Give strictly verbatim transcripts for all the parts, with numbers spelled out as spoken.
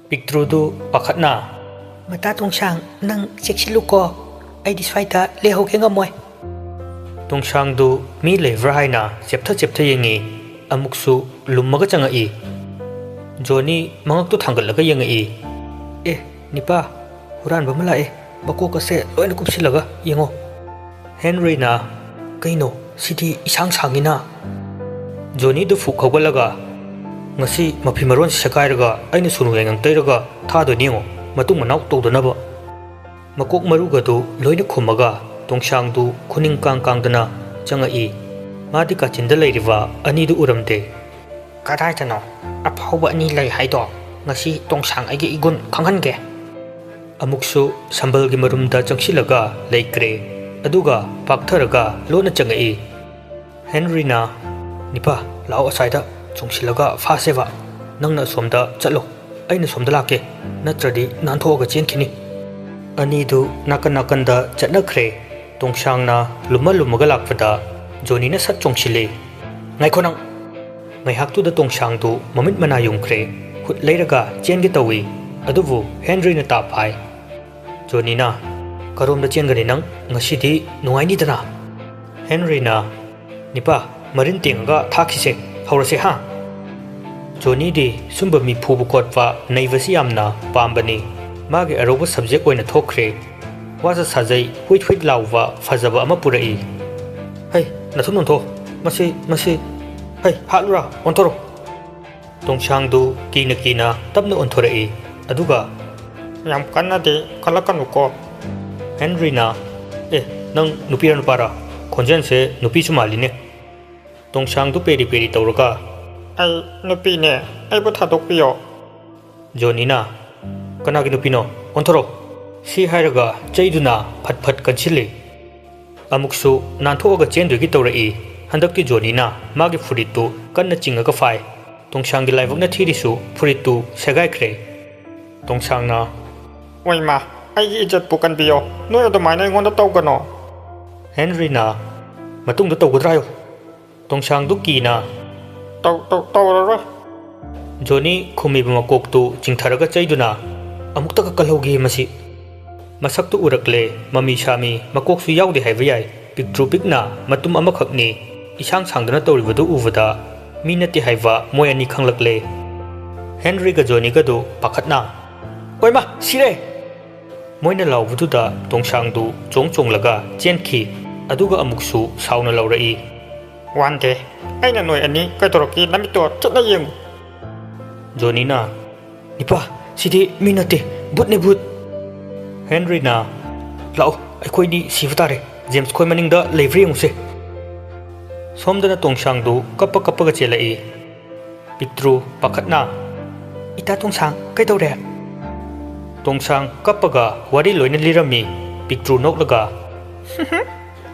ꯄꯤꯛꯇ꯭ꯔꯨꯗꯨ ꯄꯥꯈꯠꯅ, "ꯃꯇꯥ ꯇꯣꯡꯁꯥꯡ, ꯅꯪ ꯆꯦꯛꯁꯤꯜꯂꯨꯀꯣ, ꯑꯩꯗꯤ ꯁ꯭ꯋꯥꯏꯗ ꯂꯩꯍꯧꯒꯦ ꯉꯝꯃꯣꯏ꯫" ꯇꯣꯡꯁꯥꯡꯗꯨ ꯃꯤ ꯂꯩꯕ꯭ꯔꯥ ꯍꯥꯏꯅ ꯆꯦꯞꯊ ꯆꯦꯞꯊ ꯌꯦꯡꯉꯤ꯫ ꯑꯃꯨꯛꯁꯨ ꯂꯨꯝꯃꯒ ꯆꯪꯉꯛꯏ꯫ ꯖꯣꯅꯤ ꯃꯉꯛꯇꯨ ꯊꯥꯡꯒꯠꯂꯒ ꯌꯦꯡꯉꯛꯏ꯫ "ꯑꯦ, ꯅꯤꯄꯥ, ꯍꯨꯔꯥꯟꯕ ꯑꯃ ꯂꯥꯛꯑꯦ꯫ ꯃꯀꯣꯛ ꯑꯁꯦ ꯂꯣꯏꯅ ꯀꯨꯞꯁꯤꯜꯂꯒ ꯌꯦꯡꯉꯣ꯫" ꯍꯦꯟꯔꯤꯅ, "ꯀꯩꯅꯣ, ꯁꯤꯗꯤ ꯏꯁꯥꯡ ꯁꯥꯡꯉꯤꯅ?" ꯖꯣꯅꯤꯗꯨ ꯐꯨꯛ ꯍꯧꯒꯠꯂꯒ, "ꯉꯁꯤ ꯃꯐꯤ ꯃꯔꯣꯟ ꯁꯦꯒꯥꯏꯔꯒ ꯑꯩꯅ ꯁꯨꯅꯨ ꯌꯥꯏꯉꯪ ꯇꯩꯔꯒ ꯊꯥꯗꯣꯏꯅꯤ ꯌꯦꯡꯉꯣ, ꯃꯇꯨꯡ ꯃꯅꯥꯎ ꯇꯧꯗꯅꯕ꯫" ꯃꯀꯣꯛ ꯃꯔꯨꯒꯗꯨ ꯂꯣꯏꯅ ꯈꯨꯝꯃꯒ ꯇꯣꯡꯁꯥꯡꯗꯨ ꯈꯨꯅꯤꯡ ꯀꯥꯡ ꯀꯥꯡꯗꯅ ꯆꯪꯉꯛꯏ꯫ ꯃꯥꯗꯤ ꯀꯥꯆꯤꯟꯗ ꯂꯩꯔꯤꯕ ꯑꯅꯤꯗꯨ ꯎꯔꯝꯗꯦ꯫ "ꯀꯗꯥꯏꯗꯅꯣ ꯑꯐꯥꯎꯕ ꯑꯅꯤ ꯂꯩ ꯍꯥꯏꯗꯣ? ꯉꯁꯤ ꯇꯣꯡꯁꯥꯡ ꯑꯩꯒꯤ ꯏꯒꯨꯟ ꯈꯪꯍꯟꯒꯦ꯫" ꯑꯃꯨꯛꯁꯨ ꯁꯝꯕꯜꯒꯤ ꯃꯔꯨꯝꯗ ꯆꯪꯁꯤꯜꯂꯒ ꯂꯩꯈ꯭ꯔꯦ꯫ ꯑꯗꯨꯒ ꯄꯥꯛꯊꯔꯒ ꯂꯣꯟꯅ ꯆꯪꯉꯛꯏ꯫ ꯍꯦꯟꯔꯤꯅ, "ꯅꯤꯄꯥ, ꯂꯥꯛꯑꯣ, ꯑꯁ꯭ꯋꯥꯏꯗ ꯆꯣꯡꯁꯤꯜꯂꯒ ꯐꯥꯁꯦꯕ꯫ ꯅꯪꯅ ꯑꯁꯣꯝꯗ ꯆꯠꯂꯣ, ꯑꯩꯅ ꯁꯣꯝꯗ ꯂꯥꯛꯀꯦ, ꯅꯠꯇ꯭ꯔꯗꯤ ꯅꯥꯟꯊꯣꯛꯑꯒ ꯆꯦꯟꯈꯤꯅꯤ꯫" ꯑꯅꯤꯗꯨ ꯅꯥꯀꯟ ꯅꯥꯀꯟꯗ ꯆꯠꯅꯈ꯭ꯔꯦ꯫ ꯇꯣꯡꯁꯥꯡꯅ ꯂꯨꯝꯃ ꯂꯨꯝꯃꯒ ꯂꯥꯛꯄꯗ ꯖꯣꯅꯤꯅ ꯁꯠ ꯆꯣꯡꯁꯤꯜꯂꯤ꯫ "ꯉꯥꯏꯈꯣ ꯅꯪ!" ꯉꯥꯏꯍꯥꯛꯇꯨꯗ ꯇꯣꯡꯁꯥꯡꯗꯨ ꯃꯃꯤꯠ ꯃꯅꯥ ꯌꯨꯡꯈ꯭ꯔꯦ꯫ ꯈꯨꯠ ꯂꯩꯔꯒ ꯆꯦꯟꯒꯦ ꯇꯧꯏ꯫ ꯑꯗꯨꯕꯨ ꯍꯦꯟꯔꯤꯅ ꯇꯥ ꯐꯥꯏ꯫ ꯖꯣꯅꯤꯅ, "ꯀꯔꯣꯝꯗ ꯆꯦꯟꯒꯅꯤ ꯅꯪ? ꯉꯁꯤꯗꯤ ꯅꯨꯡꯉꯥꯏꯅꯤꯗꯅ꯫" ꯍꯦꯟꯔꯤꯅ, "ꯅꯤꯄꯥ, ꯃꯔꯤꯟ ꯇꯦꯡꯉꯒ ꯊꯥꯛꯈꯤꯁꯦ, ꯍꯧꯔꯁꯦ ꯍꯥ?" ꯖꯣꯅꯤꯗꯤ ꯁꯨꯝꯕ ꯃꯤ ꯐꯨꯕ ꯈꯣꯠꯄ ꯅꯩꯕꯁꯤ ꯌꯥꯝꯅ ꯄꯥꯝꯕꯅꯤ꯫ ꯃꯥꯒꯤ ꯑꯔꯧꯕ ꯁꯕꯖꯦꯛ ꯑꯣꯏꯅ ꯊꯣꯛꯈ꯭ꯔꯦ꯫ ꯋꯥꯁꯨ ꯁꯥꯖꯩ, ꯍꯨꯏꯠ ꯍꯨꯏꯠ ꯂꯥꯎꯕ ꯐꯖꯕ ꯑꯃ ꯄꯨꯔꯛꯏ꯫ "ꯍꯩ, ꯅꯊꯨꯝ ꯅꯣꯟꯊꯣ꯫ ꯃꯁꯤ, ꯃꯁꯤ, ꯍꯩ, ꯍꯥꯠꯂꯨꯔꯥ? ꯑꯣꯟꯊꯣꯔꯣ!" ꯇꯣꯡꯁꯥꯡꯗꯨ ꯀꯤꯅ ꯀꯤꯅ ꯇꯞꯅ ꯑꯣꯟꯊꯣꯔꯛꯏ꯫ ꯑꯗꯨꯒ, "ꯌꯥꯝ ꯀꯟꯅꯗꯤ ꯀꯜꯂꯛꯀꯅꯨꯀꯣ꯫" ꯍꯦꯟꯔꯤꯅ, "ꯑꯦ, ꯅꯪ ꯅꯨꯄꯤꯔ ꯅꯨꯄꯥꯔ? ꯈꯣꯟꯖꯦꯜꯁꯦ ꯅꯨꯄꯤꯁꯨ ꯃꯥꯜꯂꯤꯅꯦ꯫" ꯇꯣꯡꯁꯥꯡꯗꯨ ꯄꯦꯔꯤ ꯄꯦꯔꯤ ꯇꯧꯔꯒ, "ꯑꯩ ꯅꯨꯄꯤꯅꯦ, ꯑꯩꯕꯨ ꯊꯥꯗꯣꯛꯄꯤꯌꯣ꯫" ꯖꯣꯅꯤꯅ, "ꯀꯅꯥꯒꯤ ꯅꯨꯄꯤꯅꯣ? ꯑꯣꯟꯊꯣꯔꯛꯑꯣ!" ꯁꯤ ꯍꯥꯏꯔꯒ ꯆꯩꯗꯨꯅ ꯐꯠ ꯐꯠ ꯀꯟꯁꯤꯜꯂꯤ꯫ ꯑꯃꯨꯛꯁꯨ ꯅꯥꯟꯊꯣꯛꯑꯒ ꯆꯦꯟꯗꯣꯏꯒꯤ ꯇꯧꯔꯛꯏ꯫ ꯍꯟꯗꯛꯇꯤ ꯖꯣꯅꯤꯅ ꯃꯥꯒꯤ ꯐꯨꯔꯤꯠꯇꯨ ꯀꯟꯅ ꯆꯤꯡꯉꯒ ꯐꯥꯏ꯫ ꯇꯣꯡꯁꯥꯡꯒꯤ ꯂꯥꯏꯕꯛꯅ ꯊꯤꯔꯤꯁꯨ ꯐꯨꯔꯤꯠꯇꯨ ꯁꯦꯒꯥꯏꯈ꯭ꯔꯦ꯫ ꯇꯣꯡꯁꯥꯡꯅ, "ꯑꯣꯏꯃꯥ, ꯑꯩꯒꯤ ꯏꯖꯠꯄꯨ ꯀꯟꯕꯤꯌꯣ, ꯅꯣꯏ ꯑꯗꯨꯃꯥꯏꯅ ꯑꯩꯉꯣꯟꯗ ꯇꯧꯒꯅꯣ꯫" ꯍꯦꯟꯔꯤꯅ, "ꯃꯇꯨꯡꯗ ꯇꯧꯒꯗ꯭ꯔꯥ ꯍꯥꯏꯌꯨ?" ꯇꯣꯡꯁꯥꯡꯗꯨ ꯀꯤꯅ, "ꯇꯧ-, ꯇꯧ-, ꯇꯧꯔꯔꯣꯏ꯫" ꯖꯣꯅꯤ ꯈꯨꯝꯃꯤꯕ ꯃꯀꯣꯛꯇꯨ ꯆꯤꯡꯊꯔꯒ ꯆꯩꯗꯨꯅ, "ꯑꯃꯨꯛꯇꯒ ꯀꯜꯍꯧꯒꯦ ꯃꯁꯤ!" ꯃꯁꯛꯇꯨ ꯎꯔꯛꯂꯦ, ꯃꯃꯤ ꯁꯥꯃꯤ, ꯃꯀꯣꯛꯁꯨ ꯌꯥꯎꯗꯦ ꯍꯥꯏꯕ ꯌꯥꯏ, ꯄꯤꯛꯇ꯭ꯔꯨ ꯄꯤꯛꯅ ꯃꯇꯨꯝ ꯑꯃꯈꯛꯅꯤ, ꯏꯁꯥꯡ ꯁꯥꯡꯗꯅ ꯇꯧꯔꯤꯕꯗꯨ ꯎꯕꯗ ꯃꯤ ꯅꯠꯇꯦ ꯍꯥꯏꯕ ꯃꯣꯏ ꯑꯅꯤ ꯈꯪꯂꯛꯂꯦ꯫ ꯍꯦꯟꯔꯤꯒ ꯖꯣꯅꯤꯒꯗꯨ ꯄꯥꯈꯠꯅ, "ꯑꯣꯏꯃꯥ, ꯁꯤꯔꯦ!" ꯃꯣꯏꯅ ꯂꯥꯎꯕꯗꯨꯗ ꯇꯣꯡꯁꯥꯡꯗꯨ ꯆꯣꯡ ꯆꯣꯡꯂꯒ ꯆꯦꯟꯈꯤ, ꯑꯗꯨꯒ ꯑꯃꯨꯛꯁꯨ ꯁꯥꯎꯅ ꯂꯥꯎꯔꯛꯏ, "ꯋꯥꯟꯗꯦ, ꯑꯩꯅ ꯅꯣꯏ ꯑꯅꯤ ꯀꯩꯗꯧꯔꯛꯀꯦ? ꯅꯃꯤꯠꯇꯣ ꯆꯤꯠꯅ ꯌꯦꯡꯉꯨ!" ꯖꯣꯅꯤꯅ, "ꯅꯤꯄꯥ, ꯁꯤꯗꯤ ꯃꯤ ꯅꯠꯇꯦ, ꯚꯨꯠꯅꯦ, ꯚꯨꯠ!" ꯍꯦꯟꯔꯤꯅ, "ꯂꯥꯛꯑꯣ, ꯑꯩꯈꯣꯏꯅꯤ ꯁꯤꯕ ꯇꯥꯔꯦ, ꯖꯦꯝꯁ ꯈꯣꯏ ꯃꯅꯤꯡꯗ ꯂꯩꯕ꯭ꯔꯥ ꯌꯦꯡꯉꯨꯁꯦ!" ꯁꯣꯝꯗꯅ ꯇꯣꯡꯁꯥꯡꯗꯨ ꯀꯞꯄ ꯀꯞꯄꯒ ꯆꯦꯜꯂꯛꯏ꯫ ꯄꯤꯛꯇ꯭ꯔꯨ ꯄꯥꯈꯠꯅ, "ꯏꯇꯥ ꯇꯣꯡꯁꯥꯡ, ꯀꯩꯗꯧꯔꯦ?" ꯇꯣꯡꯁꯥꯡ ꯀꯞꯄꯒ ꯋꯥꯔꯤ ꯂꯣꯏꯅ ꯂꯤꯔꯝꯃꯤ꯫ ꯄꯤꯛꯇ꯭ꯔꯨ ꯅꯣꯛꯂꯒ,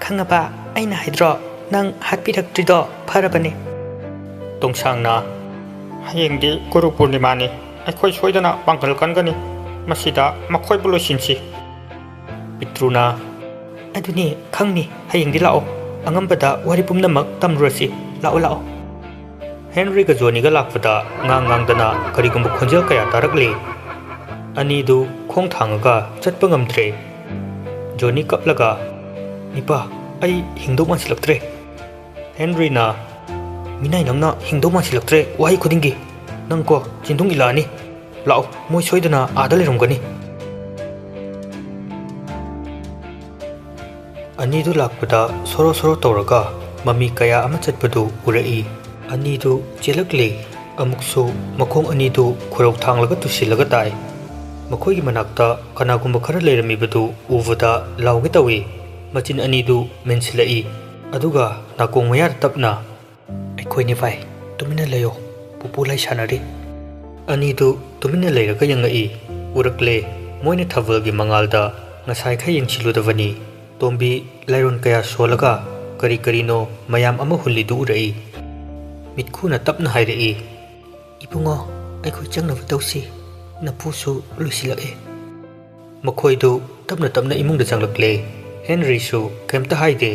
"ꯈꯪꯉꯕ, ꯑꯩꯅ ꯍꯥꯏꯗ꯭ꯔꯣ, ꯅꯪ ꯍꯥꯠꯄꯤꯔꯛꯇ꯭ꯔꯤꯗꯣ ꯐꯔꯕꯅꯦ!" ꯇꯣꯡꯁꯥꯡꯅ, "ꯍꯌꯦꯡꯗꯤ ꯒꯨꯔꯨ ꯄꯨꯔꯅꯤꯃꯥꯅꯤ, ꯑꯩꯈꯣꯏ ꯁꯣꯏꯗꯅ ꯄꯥꯡꯒꯜ ꯀꯟꯒꯅꯤ, ꯃꯁꯤꯗ ꯃꯈꯣꯏꯕꯨ ꯂꯣꯏꯁꯤꯟꯁꯤ!" ꯄꯤꯛꯇ꯭ꯔꯨꯅ, "ꯑꯗꯨꯅꯤ, ꯈꯪꯅꯤ, ꯍꯌꯦꯡꯗꯤ ꯂꯥꯛꯑꯣ, ꯑꯉꯝꯕꯗ ꯋꯥꯔꯤ ꯄꯨꯝꯅꯃꯛ ꯇꯝꯂꯨꯔꯁꯤ, ꯂꯥꯛꯑꯣ, ꯂꯥꯛꯑꯣ!" ꯍꯦꯟꯔꯤꯒ ꯖꯣꯅꯤꯒ ꯂꯥꯛꯄꯗ ꯉꯥꯡ ꯉꯥꯡꯗꯅ ꯀꯔꯤꯒꯨꯝꯕ ꯈꯣꯟꯖꯦꯜ ꯀꯌꯥ ꯇꯥꯔꯛꯂꯤ꯫ ꯑꯅꯤꯗꯨ ꯈꯣꯡ ꯊꯥꯡꯉꯒ ꯆꯠꯄ ꯉꯝꯗ꯭ꯔꯦ꯫ ꯖꯣꯅꯤ ꯀꯞꯂꯒ, "ꯅꯤꯄꯥ, ꯑꯩ ꯍꯤꯡꯗꯧ ꯃꯥꯟꯁꯤꯜꯂꯛꯇ꯭ꯔꯦ!" ꯍꯦꯟꯔꯤꯅ, "ꯃꯤꯅꯥꯏ ꯅꯪꯅ ꯍꯤꯡꯗꯧ ꯃꯥꯟꯁꯤꯜꯂꯛꯇ꯭ꯔꯦ ꯋꯥꯍꯩ ꯈꯨꯗꯤꯡꯒꯤ꯫ ꯅꯪ ꯀꯣ ꯆꯤꯟꯗꯨꯡ ꯏꯜꯂꯛꯑꯅꯤ꯫ ꯂꯥꯛꯑꯣ, ꯃꯣꯏ ꯁꯣꯏꯗꯅ ꯑꯥꯗ ꯂꯩꯔꯝꯒꯅꯤ!" ꯑꯅꯤꯗꯨ ꯂꯥꯛꯄꯗ ꯁꯣꯔꯣ ꯁꯣꯔꯣ ꯇꯧꯔꯒ ꯃꯃꯤ ꯀꯌꯥ ꯑꯃ ꯆꯠꯄꯗꯨ ꯎꯔꯛꯏ꯫ ꯑꯅꯤꯗꯨ ꯆꯦꯜꯂꯛꯂꯦ꯫ ꯑꯃꯨꯛꯁꯨ ꯃꯈꯣꯡ ꯑꯅꯤꯗꯨ ꯈꯨꯔꯧ ꯊꯥꯡꯂꯒ ꯇꯨꯁꯤꯜꯂꯒ ꯇꯥꯏ꯫ ꯃꯈꯣꯏꯒꯤ ꯃꯅꯥꯛꯇ ꯀꯅꯥꯒꯨꯝꯕ ꯈꯔ ꯂꯩꯔꯝꯃꯤꯕꯗꯨ ꯎꯕꯗ ꯂꯥꯎꯒꯦ ꯇꯧꯏ꯫ ꯃꯆꯤꯟ ꯑꯅꯤꯗꯨ ꯃꯦꯟꯁꯤꯜꯂꯛꯏ꯫ ꯑꯗꯨꯒ ꯅꯥꯀꯣꯡ ꯃꯌꯥꯗ ꯇꯞꯅ, "ꯑꯩꯈꯣꯏꯅꯤ ꯚꯥꯏ, ꯇꯨꯃꯤꯟꯅ ꯂꯩꯌꯣ, ꯄꯨꯄꯨ ꯂꯥꯏ ꯁꯥꯟꯅꯔꯤ!" ꯑꯅꯤꯗꯨ ꯇꯨꯃꯤꯟꯅ ꯂꯩꯔꯒ ꯌꯦꯡꯉꯛꯏ꯫ ꯎꯔꯛꯂꯦ, ꯃꯣꯏꯅ ꯊꯥꯕꯜꯒꯤ ꯃꯉꯥꯜꯗ ꯉꯁꯥꯏꯈꯩ ꯌꯦꯡꯁꯤꯜꯂꯨꯗꯕꯅꯤ꯫ ꯇꯣꯝꯕꯤ ꯂꯥꯏꯔꯣꯟ ꯀꯌꯥ ꯁꯣꯜꯂꯒ ꯀꯔꯤ ꯀꯔꯤꯅꯣ ꯃꯌꯥꯝ ꯑꯃ ꯍꯨꯜꯂꯤꯗꯨ ꯎꯔꯛꯏ꯫ ꯃꯤꯠꯈꯨꯅ ꯇꯞꯅ ꯍꯥꯏꯔꯛꯏ, "ꯏꯕꯨꯡꯉꯣ, ꯑꯩꯈꯣꯏ ꯆꯪꯅꯕ ꯇꯧꯁꯤ, ꯅꯄꯨꯁꯨ ꯂꯣꯏꯁꯤꯜꯂꯛꯑꯦ!" ꯃꯈꯣꯏꯗꯨ ꯇꯞꯅ ꯇꯞꯅ ꯏꯃꯨꯡꯗ ꯆꯪꯂꯛꯂꯦ꯫ ꯍꯦꯟꯔꯤꯁꯨ ꯀꯩꯝꯇ ꯍꯥꯏꯗꯦ꯫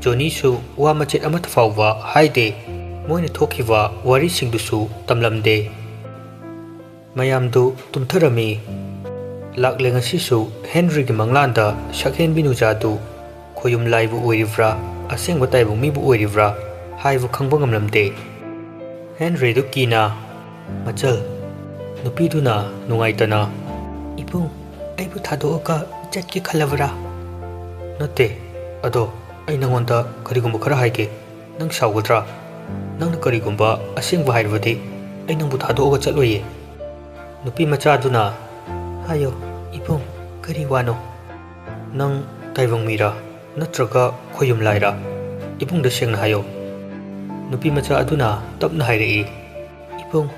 ꯖꯣꯅꯤꯁꯨ ꯋꯥ ꯃꯆꯦꯠ ꯑꯃꯠꯇ ꯐꯥꯎꯕ ꯍꯥꯏꯗꯦ꯫ ꯃꯣꯏꯅ ꯊꯣꯛꯈꯤꯕ ꯋꯥꯔꯤꯁꯤꯡꯗꯨꯁꯨ ꯇꯝꯂꯝꯗꯦ꯫ ꯃꯌꯥꯝꯗꯨ ꯇꯨꯝꯊꯔꯝꯃꯤ꯫ ꯂꯥꯛꯂꯦ ꯉꯁꯤꯁꯨ ꯍꯦꯟꯔꯤꯒꯤ ꯃꯪꯂꯥꯟꯗ ꯁꯛꯍꯦꯟꯕꯤ ꯅꯨꯖꯥꯗꯨ ꯈꯣꯌꯨꯝ ꯂꯥꯏꯕꯨ ꯑꯣꯏꯔꯤꯕ꯭ꯔꯥ, ꯑꯁꯦꯡꯕ ꯇꯥꯏꯕꯪ ꯃꯤꯕꯨ ꯑꯣꯏꯔꯤꯕ꯭ꯔꯥ ꯍꯥꯏꯕ ꯈꯪꯕ ꯉꯝꯂꯝꯗꯦ꯫ ꯍꯦꯟꯔꯤꯗꯨ ꯀꯤꯅ, "ꯃꯆꯜ," ꯅꯨꯄꯤꯗꯨꯅ ꯅꯨꯡꯉꯥꯏꯇꯅ, "ꯏꯕꯨꯡ, ꯑꯩꯕꯨ ꯊꯥꯗꯣꯛꯑꯒ ꯆꯠꯀꯦ ꯈꯜꯂꯕ꯭ꯔꯥ?" "ꯅꯠꯇꯦ, ꯑꯗꯣ ꯑꯩ ꯅꯉꯣꯟꯗ ꯀꯔꯤꯒꯨꯝꯕ ꯈꯔ ꯍꯥꯏꯒꯦ꯫ ꯅꯪ ꯁꯥꯎꯒꯗ꯭ꯔꯥ? ꯅꯪꯅ ꯀꯔꯤꯒꯨꯝꯕ ꯑꯁꯦꯡꯕ ꯍꯥꯏꯔꯕꯗꯤ ꯑꯩ ꯅꯪꯕꯨ ꯊꯥꯗꯣꯛꯑꯒ ꯆꯠꯂꯣꯏꯌꯦ꯫" ꯅꯨꯄꯤ ꯃꯆꯥꯗꯨꯅ, "ꯍꯥꯏꯌꯣ ꯏꯕꯨꯡ, ꯀꯔꯤ ꯋꯥꯅꯣ?" "ꯅꯪ ꯇꯥꯏꯕꯪ ꯃꯤꯔꯥ, ꯅꯠꯇ꯭ꯔꯒ ꯈꯣꯌꯨꯝ ꯂꯥꯏꯔꯥ? ꯏꯕꯨꯡꯗ ꯁꯦꯡꯅ ꯍꯥꯏꯌꯣ꯫" ꯅꯨꯄꯤ ꯃꯆꯥ ꯑꯗꯨꯅ ꯇꯞꯅ ꯍꯥꯏꯔꯛꯏ, "ꯏꯕꯨꯡ,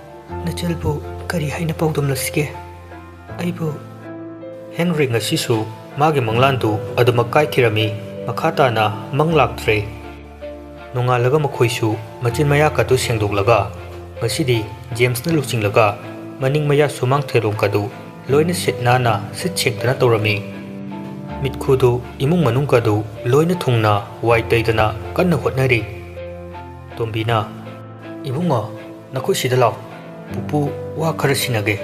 ꯅꯆꯜꯕꯨ ꯀꯔꯤ ꯍꯥꯏꯅ ꯄꯥꯎꯗꯝꯂꯁꯤꯒꯦ? ꯑꯩꯕꯨ" ꯍꯦꯟꯔꯤ ꯉꯁꯤꯁꯨ ꯃꯥꯒꯤ ꯃꯪꯂꯥꯟꯗꯨ ꯑꯗꯨꯃꯛ ꯀꯥꯏꯈꯤꯔꯝꯃꯤ꯫ ꯃꯈꯥ ꯇꯥꯅ ꯃꯪ ꯂꯥꯛꯇ꯭ꯔꯦ꯫ ꯅꯣꯡꯉꯥꯜꯂꯒ ꯃꯈꯣꯏꯁꯨ ꯃꯆꯤꯟ ꯃꯌꯥꯀꯗꯨ ꯁꯦꯡꯗꯣꯛꯂꯒ, ꯉꯁꯤꯗꯤ ꯖꯦꯝꯁꯅ ꯂꯨꯆꯤꯡꯂꯒ ꯃꯅꯤꯡ ꯃꯌꯥ ꯁꯨꯃꯥꯡ ꯊꯦꯂꯣꯡꯀꯗꯨ ꯂꯣꯏꯅ ꯁꯤꯠ ꯅꯥꯟꯅ ꯁꯤꯠ ꯁꯦꯡꯗꯅ ꯇꯧꯔꯝꯃꯤ꯫ ꯃꯤꯠꯈꯨꯗꯨ ꯏꯃꯨꯡ ꯃꯅꯨꯡꯒꯗꯨ ꯂꯣꯏꯅ ꯊꯨꯡꯅ ꯋꯥꯏ ꯇꯩꯗꯅ ꯀꯟꯅ ꯍꯣꯠꯅꯔꯤ꯫ ꯇꯣꯝꯕꯤꯅ, "ꯏꯕꯨꯡꯉꯣ, ꯅꯈꯣꯏ ꯁꯤꯗ ꯂꯥꯎ꯫ ꯄꯨꯄꯨ ꯋꯥ ꯈꯔ ꯁꯤꯟꯅꯒꯦ꯫"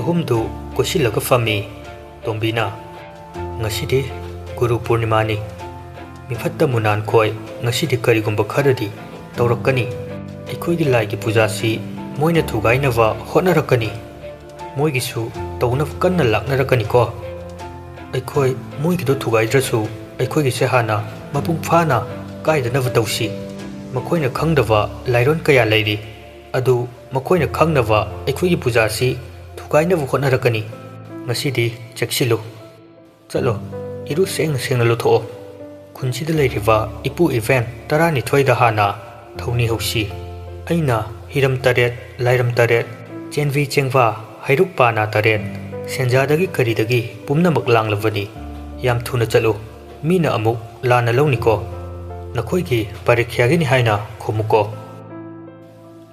ꯑꯍꯨꯝꯗꯨ ꯀꯣꯏꯁꯤꯜꯂꯒ ꯐꯝꯃꯤ꯫ ꯇꯣꯝꯕꯤꯅ, "ꯉꯁꯤꯗꯤ ꯒꯨꯔꯨ ꯄꯨꯔꯅꯤꯃꯥꯅꯤ꯫ ꯃꯤꯐꯠꯇ ꯃꯨꯅꯥꯟꯈꯣꯏ ꯉꯁꯤꯗꯤ ꯀꯔꯤꯒꯨꯝꯕ ꯈꯔꯗꯤ ꯇꯧꯔꯛꯀꯅꯤ꯫ ꯑꯩꯈꯣꯏꯒꯤ ꯂꯥꯏꯒꯤ ꯄꯨꯖꯥꯁꯤ ꯃꯣꯏꯅ ꯊꯨꯒꯥꯏꯅꯕ ꯍꯣꯠꯅꯔꯛꯀꯅꯤ꯫ ꯃꯣꯏꯒꯤꯁꯨ ꯇꯧꯅꯕ ꯀꯟꯅ ꯂꯥꯛꯅꯔꯛꯀꯅꯤꯀꯣ꯫ ꯑꯩꯈꯣꯏ ꯃꯣꯏꯒꯤꯗꯣ ꯊꯨꯒꯥꯏꯗ꯭ꯔꯁꯨ ꯑꯩꯈꯣꯏꯒꯤꯁꯦ ꯍꯥꯟꯅ ꯃꯄꯨꯡ ꯐꯥꯅ ꯀꯥꯏꯗꯅꯕ ꯇꯧꯁꯤ꯫ ꯃꯈꯣꯏꯅ ꯈꯪꯗꯕ ꯂꯥꯏꯔꯣꯟ ꯀꯌꯥ ꯂꯩꯔꯤ꯫ ꯑꯗꯨ ꯃꯈꯣꯏꯅ ꯈꯪꯅꯕ ꯑꯩꯈꯣꯏꯒꯤ ꯄꯨꯖꯥꯁꯤ ꯊꯨꯒꯥꯏꯅꯕ ꯍꯣꯠꯅꯔꯛꯀꯅꯤ꯫ ꯉꯁꯤꯗꯤ ꯆꯦꯛꯁꯤꯜꯂꯨ꯫ ꯆꯠꯂꯣ, ꯏꯔꯨ ꯁꯦꯡꯅ ꯁꯦꯡꯅ ꯂꯨꯊꯣꯛꯑꯣ꯫ ꯈꯨꯟꯁꯤꯗ ꯂꯩꯔꯤꯕ ꯏꯄꯨ ꯏꯕꯦꯟ ꯇꯔꯥꯅꯤꯊꯣꯏꯗ ꯍꯥꯟꯅ ꯊꯧꯅꯤ ꯍꯧꯁꯤ꯫ ꯑꯩꯅ ꯍꯤꯔꯝ ꯇꯔꯦꯠ, ꯂꯥꯏꯔꯝ ꯇꯔꯦꯠ, ꯆꯦꯟꯕꯤ ꯆꯦꯡꯕꯥ, ꯍꯩꯔꯨꯛ ꯄꯥꯅꯥ ꯇꯔꯦꯠ, ꯁꯦꯟꯖꯥꯗꯒꯤ ꯀꯔꯤꯗꯒꯤ ꯄꯨꯝꯅꯃꯛ ꯂꯥꯡꯂꯕꯅꯤ꯫ ꯌꯥꯝ ꯊꯨꯅ ꯆꯠꯂꯨ, ꯃꯤꯅ ꯑꯃꯨꯛ ꯂꯥꯟꯅ ꯂꯧꯅꯤꯀꯣ꯫ ꯅꯈꯣꯏꯒꯤ ꯄꯔꯤꯈ꯭ꯌꯥꯒꯤꯅꯤ ꯍꯥꯏꯅ ꯈꯨꯝꯃꯨꯀꯣ꯫"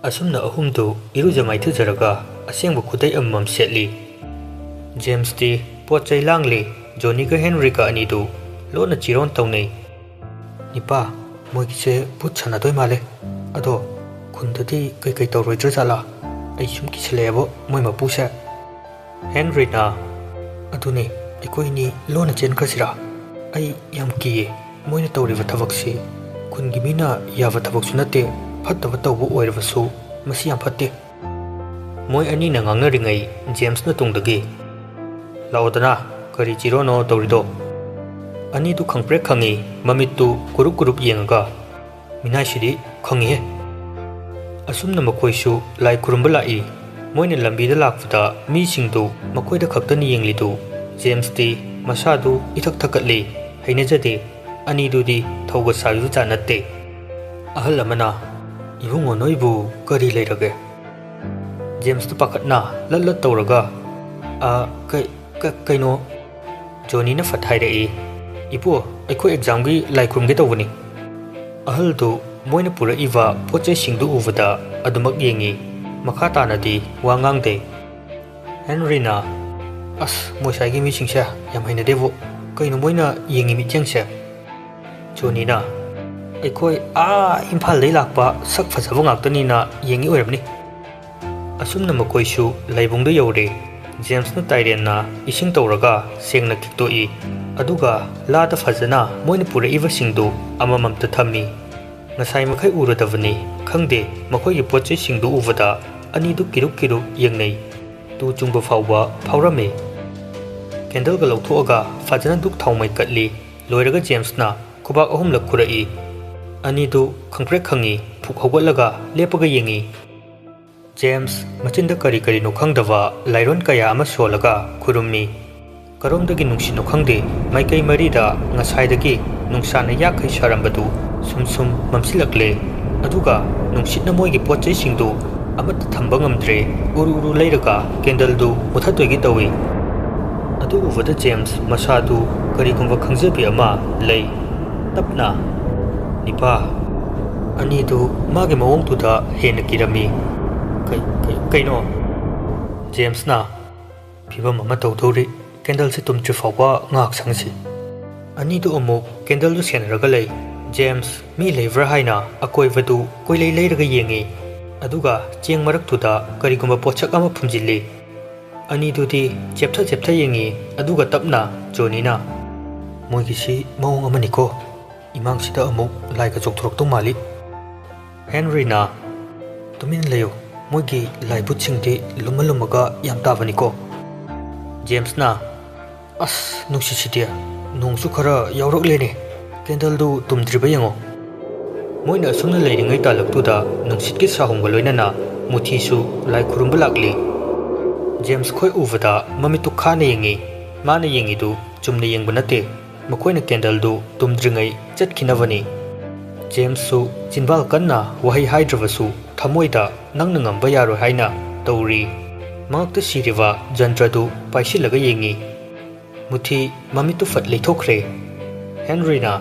ꯑꯁꯨꯝꯅ ꯑꯍꯨꯝꯗꯨ ꯏꯔꯨꯖ ꯃꯥꯏꯊꯖꯔꯒ ꯑꯁꯦꯡꯕ ꯈꯨꯗꯩ ꯑꯃꯃꯝ ꯁꯦꯠꯂꯤ꯫ ꯖꯦꯝꯁꯇꯤ ꯄꯣꯠ ꯆꯩ ꯂꯥꯡꯂꯤ꯫ ꯖꯣꯅꯤꯒ ꯍꯦꯟꯔꯤꯒ ꯑꯅꯤꯗꯨ ꯂꯣꯟꯅ ꯆꯤꯔꯣꯟ ꯇꯧꯅꯩ꯫ "ꯅꯤꯄꯥ, ꯃꯣꯏꯒꯤꯁꯦ ꯚꯨꯠ ꯁꯥꯟꯅꯗꯣꯏ ꯃꯥꯜꯂꯦ꯫ ꯑꯗꯣ ꯈꯨꯟꯗꯗꯤ ꯀꯩꯀꯩ ꯇꯧꯔꯣꯏꯗ꯭ꯔꯖꯥꯠꯂꯥ?" ꯑꯩ ꯁꯨꯝ ꯀꯤꯁꯜꯂꯛꯑꯦꯕꯣ ꯃꯣꯏ ꯃꯄꯨꯁꯦ꯫ ꯍꯦꯟꯔꯤꯅ, "ꯑꯗꯨꯅꯦ, ꯑꯩꯈꯣꯏꯅꯤ ꯂꯣꯟꯅ ꯆꯦꯟꯈ꯭ꯔꯁꯤꯔꯥ? ꯑꯩ ꯌꯥꯝ ꯀꯤꯌꯦ꯫ ꯃꯣꯏꯅ ꯇꯧꯔꯤꯕ ꯊꯕꯛꯁꯤ ꯈꯨꯟꯒꯤ ꯃꯤꯅ ꯌꯥꯕ ꯊꯕꯛꯁꯨ ꯅꯠꯇꯦ, ꯐꯠꯇꯕ ꯇꯧꯕ ꯑꯣꯏꯔꯕꯁꯨ ꯃꯁꯤ ꯌꯥꯝ ꯐꯠꯇꯦ꯫" ꯃꯣꯏ ꯑꯅꯤꯅ ꯉꯥꯡꯅꯔꯤꯉꯩ ꯖꯦꯝꯁꯅ ꯇꯨꯡꯗꯒꯤ, "ꯂꯥꯛꯑꯣꯗꯅ, ꯀꯔꯤ ꯆꯤꯔꯣꯅꯣ ꯇꯧꯔꯤꯗꯣ?" ꯑꯅꯤꯗꯨ ꯈꯪꯄ꯭ꯔꯦꯛ ꯈꯪꯉꯤ, ꯃꯃꯤꯠꯇꯨ ꯀꯨꯔꯨꯞ ꯀꯨꯔꯨꯞ ꯌꯦꯡꯉꯒ, "ꯃꯤꯅꯥꯏꯁꯤꯗꯤ ꯈꯪꯉꯤꯍꯦ꯫" ꯑꯁꯨꯝꯅ ꯃꯈꯣꯏꯁꯨ ꯂꯥꯏ ꯈꯨꯔꯨꯝꯕ ꯂꯥꯛꯏ꯫ ꯃꯣꯏꯅ ꯂꯝꯕꯤꯗ ꯂꯥꯛꯄꯗ ꯃꯤꯁꯤꯡꯗꯨ ꯃꯈꯣꯏꯗ ꯈꯛꯇꯅꯤ ꯌꯦꯡꯂꯤꯗꯨ꯫ ꯖꯦꯝꯁꯇꯤ ꯃꯁꯥꯗꯨ ꯏꯊꯛ ꯊꯛꯀꯠꯂꯤ, ꯍꯩꯅꯖꯗꯦ꯫ ꯑꯅꯤꯗꯨꯗꯤ ꯊꯧꯒ ꯁꯥꯕꯤꯕ ꯖꯥꯠ ꯅꯠꯇꯦ꯫ ꯑꯍꯜ ꯑꯃꯅ, "ꯏꯕꯨꯡꯉꯣ, ꯅꯣꯏꯕꯨ ꯀꯔꯤ ꯂꯩꯔꯒꯦ?" ꯖꯦꯝꯁꯇꯨ ꯄꯥꯈꯠꯅ ꯂꯠ ꯂꯠ ꯇꯧꯔꯒ, "ꯑ, ꯀꯩ-, ꯀ-, ꯀꯩꯅꯣ?" ꯖꯣꯅꯤꯅ ꯐꯠ ꯍꯥꯏꯔꯛꯏ, "ꯏꯄꯨ, ꯑꯩꯈꯣꯏ ꯑꯦꯛꯖꯥꯝꯒꯤ ꯂꯥꯏ ꯈꯨꯔꯨꯝꯒꯦ ꯇꯧꯕꯅꯤ꯫" ꯑꯍꯜꯗꯨ ꯃꯣꯏꯅ ꯄꯨꯔꯛꯏꯕ ꯄꯣꯠ ꯆꯩꯁꯤꯡꯗꯨ ꯎꯕꯗ ꯑꯗꯨꯃꯛ ꯌꯦꯡꯉꯤ꯫ ꯃꯈꯥ ꯇꯥꯅꯗꯤ ꯋꯥ ꯉꯥꯡꯗꯦ꯫ ꯍꯦꯟꯔꯤꯅ, "ꯑꯁ, ꯃꯣꯏ ꯁ꯭ꯋꯥꯏꯒꯤ ꯃꯤꯁꯤꯡꯁꯦ ꯌꯥꯝ ꯍꯩꯅꯗꯦꯕꯨ꯫ ꯀꯩꯅꯣ ꯃꯣꯏꯅ ꯌꯦꯡꯉꯤ ꯃꯤꯠꯌꯦꯡꯁꯦ?" ꯖꯣꯅꯤꯅ, "ꯑꯩꯈꯣꯏ ꯑꯥ ꯏꯝꯐꯥꯜꯗꯩ ꯂꯥꯛꯄ ꯁꯛ ꯐꯖꯕ ꯉꯥꯛꯇꯅꯤꯅ ꯌꯦꯡꯉꯤ ꯑꯣꯏꯔꯝꯅꯤ꯫" ꯑꯁꯨꯝꯅ ꯃꯈꯣꯏꯁꯨ ꯂꯥꯏꯕꯨꯡꯗ ꯌꯧꯔꯦ꯫ ꯖꯦꯝꯁꯅ ꯇꯥꯏꯔꯦꯟꯅ ꯏꯁꯤꯡ ꯇꯧꯔꯒ ꯁꯦꯡꯅ ꯈꯤꯛꯇꯣꯛꯏ꯫ ꯑꯗꯨꯒ ꯂꯥꯗ ꯐꯖꯅ ꯃꯣꯏꯅ ꯄꯨꯔꯛꯏꯕꯁꯤꯡꯗꯨ ꯑꯃꯃꯝꯇ ꯊꯝꯃꯤ꯫ ꯉꯁꯥꯏ ꯃꯈꯩ ꯎꯔꯗꯕꯅꯤ꯫ ꯈꯪꯗꯦ, ꯃꯈꯣꯏꯒꯤ ꯄꯣꯠ ꯆꯩꯁꯤꯡꯗꯨ ꯎꯕꯗ ꯑꯅꯤꯗꯨ ꯀꯤꯔꯨꯛ ꯀꯤꯔꯨꯛ ꯌꯦꯡꯅꯩ꯫ ꯇꯨ ꯆꯨꯡꯕ ꯐꯥꯎꯕ ꯐꯥꯎꯔꯝꯃꯤ꯫ ꯀꯦꯟꯗꯜꯒ ꯂꯧꯊꯣꯛꯑꯒ ꯐꯖꯅ ꯙꯨꯛ ꯊꯥꯎꯃꯩ ꯀꯠꯂꯤ꯫ ꯂꯣꯏꯔꯒ ꯖꯦꯝꯁꯅ ꯈꯨꯕꯥꯛ ꯑꯍꯨꯝꯂꯛ ꯈꯨꯔꯛꯏ꯫ ꯑꯅꯤꯗꯨ ꯈꯪꯄ꯭ꯔꯦꯛ ꯈꯪꯉꯤ, ꯐꯨꯛ ꯍꯧꯒꯠꯂꯒ ꯂꯦꯞꯄꯒ ꯌꯦꯡꯉꯤ꯫ ꯖꯦꯝꯁ ꯃꯆꯤꯟꯗ ꯀꯔꯤ ꯀꯔꯤꯅꯣ ꯈꯪꯗꯕ ꯂꯥꯏꯔꯣꯟ ꯀꯌꯥ ꯑꯃ ꯁꯣꯜꯂꯒ ꯈꯨꯔꯨꯝꯃꯤ꯫ ꯀꯔꯣꯝꯗꯒꯤ ꯅꯨꯡꯁꯤꯠꯅꯣ ꯈꯪꯗꯦ, ꯃꯥꯏꯀꯩ ꯃꯔꯤꯗ ꯉꯁꯥꯏꯗꯒꯤ ꯅꯨꯡꯁꯥꯅ ꯌꯥꯛꯈꯩ ꯁꯥꯔꯝꯕꯗꯨ ꯁꯨꯝ ꯁꯨꯝ ꯃꯝꯁꯤꯜꯂꯛꯂꯦ꯫ ꯑꯗꯨꯒ ꯅꯨꯡꯁꯤꯠꯅ ꯃꯣꯏꯒꯤ ꯄꯣꯠ ꯆꯩꯁꯤꯡꯗꯨ ꯑꯃꯠꯇ ꯊꯝꯕ ꯉꯝꯗ꯭ꯔꯦ꯫ ꯎꯔꯨ ꯎꯔꯨ ꯂꯩꯔꯒ ꯀꯦꯟꯗꯜꯗꯨ ꯃꯨꯊꯠꯇꯣꯏꯒꯤ ꯇꯧꯏ꯫ ꯑꯗꯨ ꯎꯕꯗ ꯖꯦꯝꯁ ꯃꯁꯥꯗꯨ ꯀꯔꯤꯒꯨꯝꯕ ꯈꯪꯖꯕꯤ ꯑꯃ ꯂꯩ꯫ ꯇꯞꯅ, "ꯅꯤꯄꯥ꯫" ꯑꯅꯤꯗꯨ ꯃꯥꯒꯤ ꯃꯑꯣꯡꯗꯨꯗ ꯍꯦꯟꯅ ꯀꯤꯔꯝꯃꯤ꯫ "ꯀꯩ-, ꯀꯩ-, ꯀꯩꯅꯣ?" ꯖꯦꯝꯁꯅ, "ꯐꯤꯕꯝ ꯑꯃ ꯇꯧꯗꯧꯔꯤ꯫ ꯀꯦꯟꯗꯜꯁꯤ ꯇꯨꯝꯗ꯭ꯔꯤ ꯐꯥꯎꯕ ꯉꯥꯏꯍꯥꯛ ꯁꯪꯁꯤ꯫" ꯑꯅꯤꯗꯨ ꯑꯃꯨꯛ ꯀꯦꯟꯗꯜꯗꯨ ꯁꯦꯟꯅꯔꯒ ꯂꯩ꯫ ꯖꯦꯝꯁ ꯃꯤ ꯂꯩꯕ꯭ꯔꯥ ꯍꯥꯏꯅ ꯑꯀꯣꯏꯕꯗꯨ ꯀꯣꯏꯂꯩ ꯂꯩꯔꯒ ꯌꯦꯡꯉꯤ꯫ ꯑꯗꯨꯒ ꯆꯦꯡ ꯃꯔꯛꯇꯨꯗ ꯀꯔꯤꯒꯨꯝꯕ ꯄꯣꯠꯁꯛ ꯑꯃ ꯐꯨꯝꯖꯤꯜꯂꯤ꯫ ꯑꯅꯤꯗꯨꯗꯤ ꯆꯦꯞꯊ ꯆꯦꯞꯊ ꯌꯦꯡꯉꯤ, ꯑꯗꯨꯒ ꯇꯞꯅ ꯖꯣꯅꯤꯅ, "ꯃꯣꯏꯒꯤꯁꯤ ꯃꯑꯣꯡ ꯑꯃꯅꯤꯀꯣ, ꯏꯃꯥꯡꯁꯤꯗ ꯑꯃꯨꯛ ꯂꯥꯏꯒ ꯆꯣꯡꯊꯣꯔꯛꯇꯧ ꯃꯥꯜꯂꯤ꯫" ꯍꯦꯟꯔꯤꯅ, "ꯇꯨꯃꯤꯟꯅ ꯂꯩꯌꯨ, ꯃꯣꯏꯒꯤ ꯂꯥꯏꯕꯨꯠꯁꯤꯡꯗꯤ ꯂꯨꯝꯃ ꯂꯨꯝꯃꯒ ꯌꯥꯝ ꯇꯥꯕꯅꯤꯀꯣ꯫" ꯖꯦꯝꯁꯅ, "ꯑꯁ, ꯅꯨꯡꯁꯤꯠꯁꯤꯗꯤ, ꯅꯣꯡꯁꯨ ꯈꯔ ꯌꯥꯎꯔꯛꯂꯦꯅꯦ, ꯀꯦꯟꯗꯜꯗꯨ ꯇꯨꯝꯗ꯭ꯔꯤꯕ ꯌꯦꯡꯉꯣ꯫" ꯃꯣꯏꯅ ꯑꯁꯨꯝꯅ ꯂꯩꯔꯤꯉꯩ ꯇꯥꯂꯛꯇꯨꯗ ꯅꯨꯡꯁꯤꯠꯀꯤ ꯁꯥꯍꯨꯝꯒ ꯂꯣꯏꯅꯅ ꯃꯨꯊꯤꯁꯨ ꯂꯥꯏ ꯈꯨꯔꯨꯝꯕ ꯂꯥꯛꯂꯤ꯫ ꯖꯦꯝꯁ ꯈꯣꯏ ꯎꯕꯗ ꯃꯃꯤꯠꯇꯨ ꯈꯥꯅ ꯌꯦꯡꯉꯤ꯫ ꯃꯥꯅ ꯌꯦꯡꯉꯤꯗꯨ ꯆꯨꯝꯅ ꯌꯦꯡꯕ ꯅꯠꯇꯦ꯫ ꯃꯈꯣꯏꯅ ꯀꯦꯟꯗꯜꯗꯨ ꯇꯨꯝꯗ꯭ꯔꯤꯉꯩ ꯆꯠꯈꯤꯅꯕꯅꯤ꯫ ꯖꯦꯝꯁꯁꯨ ꯆꯤꯟꯕꯥꯜ ꯀꯟꯅ ꯋꯥꯍꯩ ꯍꯥꯏꯗ꯭ꯔꯕꯁꯨ ꯊꯃꯣꯏꯗ ꯅꯪꯅ ꯉꯝꯕ ꯌꯥꯔꯣꯏ ꯍꯥꯏꯅ ꯇꯧꯔꯤ꯫ ꯃꯉꯛꯇ ꯁꯤꯔꯤꯕ ꯖꯟꯇ꯭ꯔꯗꯨ ꯄꯥꯏꯁꯤꯜꯂꯒ ꯌꯦꯡꯉꯤ꯫ ꯃꯨꯊꯤ ꯃꯃꯤꯠꯇꯨ ꯐꯠ ꯂꯩꯊꯣꯛꯈ꯭ꯔꯦ꯫ ꯍꯦꯟꯔꯤꯅ,